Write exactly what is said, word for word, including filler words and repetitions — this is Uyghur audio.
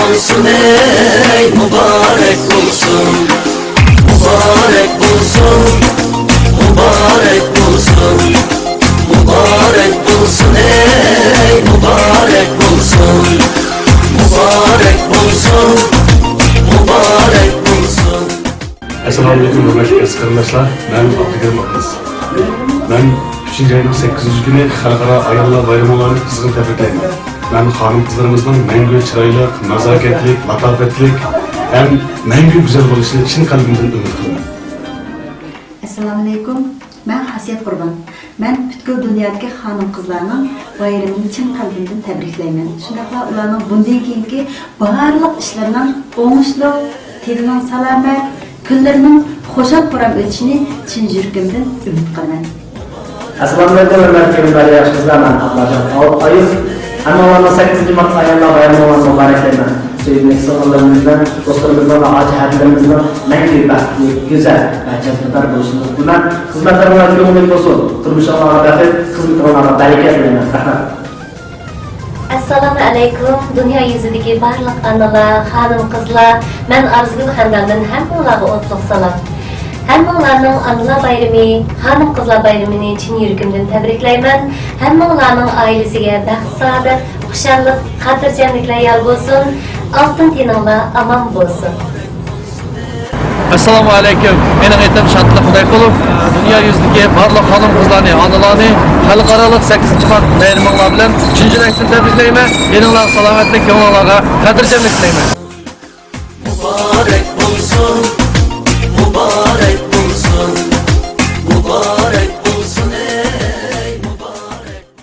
بولسۇن، ئەي مۇبارەك بولسۇن، مۇبارەك بولسۇن، مۇبارەك بولسۇن، مۇبارەك بولسۇن، ئەي مۇبارەك بولسۇن، مۇبارەك بولسۇن، مۇبارەك بولسۇن. ئەسسالامۇئەلەيكۇم، ھۆرمەتلىك ئەزىز قېرىنداشلار، مەن ئابدۇكېرىم ئابلىز. مەن ئۈچىنچى ئاينىڭ سەككىزىنچى كۈنى خەلقئارا ئاياللار بايرىمى ئۇلارنى قىزغىن تەبرىكلەيمەن. مەن خانىم-قىزلىرىمىزنىڭ مەڭگۈ چىرايلىق، نازاكەتلىك، لاتاپەتلىك ھەم مەڭگۈ گۈزەل بولۇشىنى چىن قەلبىمدىن ئۈمىد قىلىمەن. ئەسسالامۇئەلەيكۇم، مەن خاسىيەت قۇربان. مەن پۈتكۈل دۇنيادىكى خانىم-قىزلارنىڭ بايرىمىنى چىن قەلبىمدىن تەبرىكلەيمەن. شۇنداقلا ئۇلارنىڭ بۇندىن كېيىنكى بارلىق ئىشلىرىنىڭ ئوڭۇشلۇق، تېنىنىڭ سالامەت، كۈنلىرىنىڭ خۇشال-خۇرام ئۆتۈشىنى چىن يۈرىكىمدىن ئۈمىد قىلىمەن. ئەسسالامۇئەلەيكۇم، ھۆرمەتلىك ئېرىندار، ياخشىمۇسىلەر؟ مەن ئابلاجان ئايۇپ. ھەممىڭلارنىڭ سەككىزىنچى مارت ئاياللار بايرىمى بىلەن مۇبارەكلەيمەن. سۆيۈملۈك سىڭىللىرىمىزنىڭ، دوستلىرىمىزنىڭ ۋە ئاچا-ھەپىلىرىمىزنىڭ مەڭگۈ بەختلىك، گۈزەل ۋە جەزمىدار بولۇشىنى ئۈمىد قىلىمەن. خىزمەتلىرىڭلار كۆڭۈللۈك بولسۇن، تۇرمۇشۇڭلارغا بەخت، خىزمىتىڭلارغا بەرىكەت تىلەيمەن. رەھمەت. ئەسسالامۇ ئەلەيكۇم، دۇنيا يۈزىدىكى بارلىق ئانىلار، خانىم-قىزلار، مەن ئارزۇگۈل خەنداندىن ھەممىڭلارغا ئوتلۇق سالام. ھەممىڭلارنىڭ ئانىلار بايرىمى، خانىم-قىزلار بايرىمىنى چىن يۈرىكىمدىن تەبرىكلەيمەن. ھەممىڭلارنىڭ ئائىلىسىگە بەخت-سائادەت، خۇشاللىق، خاتىرجەملىكلەر يار بولسۇن. ئالتۇن تېنىڭلار ئامان بولسۇن. ئەسسالامۇ ئەلەيكۇم. مېنىڭ ئېتىم شاتلىق خۇدايقۇلوف. دۇنيا يۈزىدىكى بارلىق خانىم-قىزلارنى، ئانىلارنى خەلقئارالىق سەككىزىنچى مارت بايرىمىڭلار بىلەن چىن يۈرەكتىن تەبرىكلەيمەن. تېنىڭلارغا سالامەتلىك، كۆڭلۈڭلارغا خاتىرجەملىك تىلەيمەن.